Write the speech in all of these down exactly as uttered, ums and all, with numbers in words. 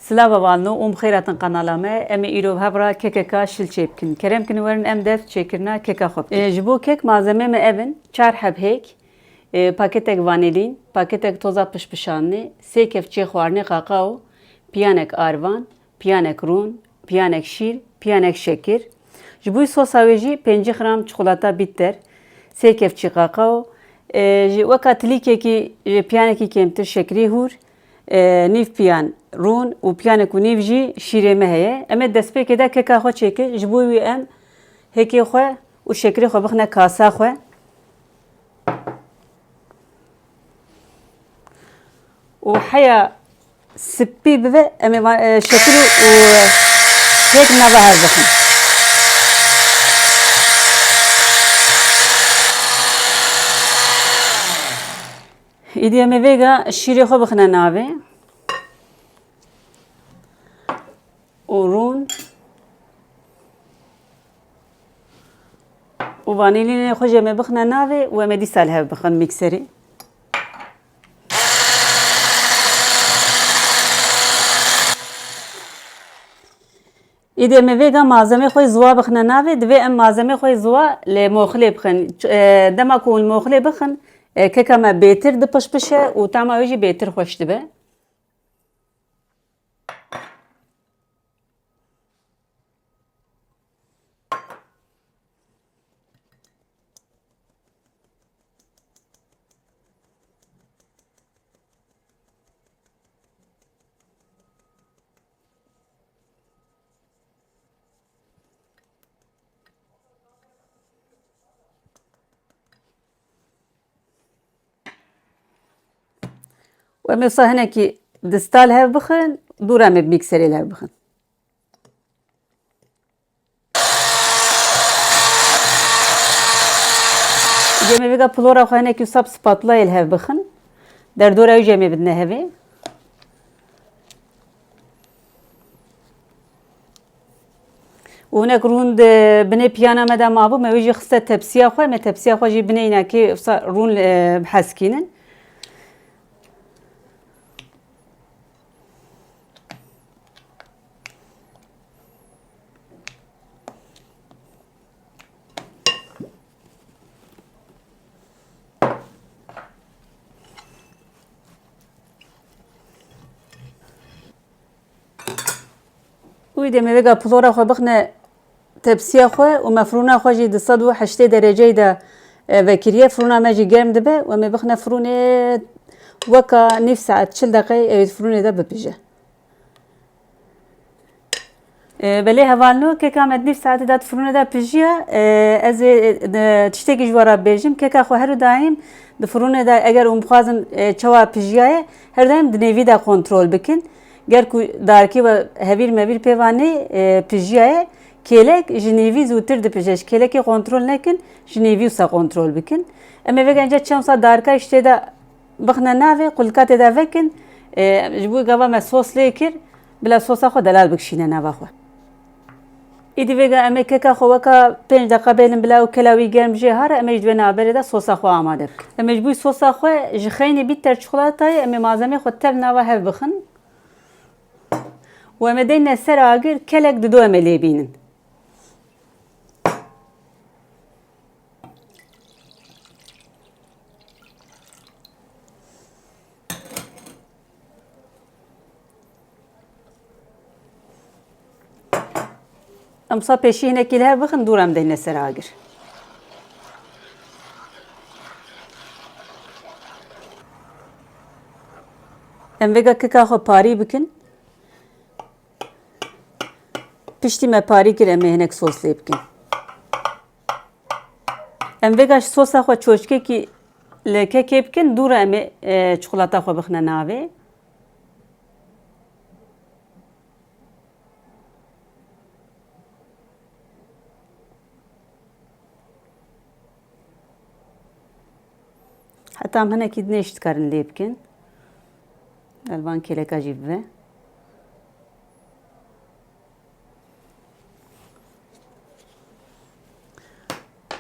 Silav hevalno û bi xêr hatin qenala me. Em ê îro bi hev re kekeka şil çêbikin. Kerem kin werin em dest çêkirina keka xwe bikin. E, ji bo kek malzemê me ev in: çar heb hêk, e, paketek vanîlîn, paketek toza pişpişandinê, sê kevçiyê xwarinê qaqao, piyanek arvan, piyanek rûn, piyanek şîr, piyanek şekir. Ji bo sosa wê jî pêncî gram çikolata bitter, sê kevçî qaqao, e, ji weka tilîkekî, ji piyanekî kêmtir şekirê hûr, e, nîv piyan rûn û piyanek û nîv jî şîrê me heye. Em ê destpêkê de keka xwe çêkin. Ji bo wî em hêkê xwe û şekirê xwe bixine kasa xwe. Û heya spî bibe, em ê va-, e, şekir û, û hêk nava hev bixin. Îdî em ê vêga şîrê xwe bixine navê. Û rûn û vanîlînê xwe jî em ê bixine navê û em ê dîsa li hev bixin mîkserê. Îdî em ê vêga malzemê xwe ziwa bixine navê, divê em malzemê xwe ziwa li moxilê bixin. Ç-, e, dema ku hûn li moxilê bixin, e, keka me bêtir dipişpişe û tama wê jî bêtir xweş dibe. Û em ê wisa hinekî dista li hev bixin, dûra em ê bi mîkserê li hev bixin. Dê em ê vêga pilora xwe hinekî wisa bi spatulayê li hev bixin. Derdora wî jî em ê bidine hevê. Û hinek rûn di binê piyana me de mabû, me wê jî xiste tepsiya xwe, me tepsiya xwe jî binê înakê wisa rûn, e, biheskînin. Wî demê vêga pilora xwe bixne tepsiya xwe û me firûna xwe jî di sed û heştê dereceyê de, e, vekiriye. Firûna me jî germ dibe û em ê bixne firûnê weka nîv saet, çil deqeyê ew ê di firûnê de bipije. E, belê hevalno, keka me di nîv saetê de di firûnê de pijiya. E, ez ê, e, tiştekî ji we re bêjim. Keka xwe her û daîm di firûnê de, eger hûn bixwazin, e, çawa pijiyaye, her daîm di nêvî de kontrol bikin. Ger ku darkê we hevîr mevîr pê ve nê, e, pijiyaye, kêlek ji nêvî zûtir dipije. Ji kêlekê kontrol nekin, ji nêvî wisa kontrol bikin. Em ê vêga înca çend wisa darka ji tê de bixine navê, qulika tê de vekin. E, ji bo gava me sos lê kir, bila sosa xwe delal bikişîne nava xwe. Îdî vêga em ê keka xwe weka pênc deqa bêlin bila û kela wî germ jê hare, em ê ji wê navberê de sosa xwe amade bikin. Em ê ji bo sosa xwe ji xeynî bitter çikolatayê em ê malzemê xwe tev nava hev bixin. Û em ê deyne ser agir, kelek dido em ê lê bînin. Em wisa pêşî hinekî li hev bixin, dûr em deyne ser agir. Em vêga kika xwe parî bikin. Piştî me parî kir, em ê hinek sos lê bikin. Em vêga ji sosa xwe çoçkekî li kekê bikin, dû re em ê, e, çikolata xwe bixine navê. Heta em hinekî dinê jî dikarin lê bikin. Li van kêleka jî bibe.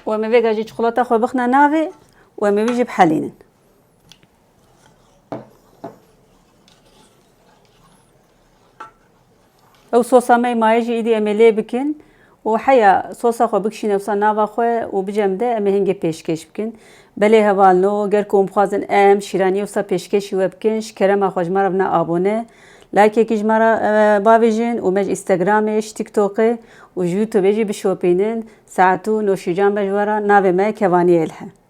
Û em ê vêga jî çikolata xwe bixine navê û em ê wî jî bihelînin. Ew sosa me mayê jî îdî em ê lê bikin û heya sosa xwe bikişîne wisa nava xwe û bicem de em ê hingê pêşkêş bikin. Belê hevalno, ger ku hûn bixwazin em şîraniyê wisa pêşkêşî we bikin, ji kerema xwe ji me re bine abone, likeekî ji me re, e, bavêjin û me ji Instagramê, ji TikTokê û ji YouTubeê jî bişopînin. Saet û noşîcan be ji we re, navê me Kevaniyê Elhe.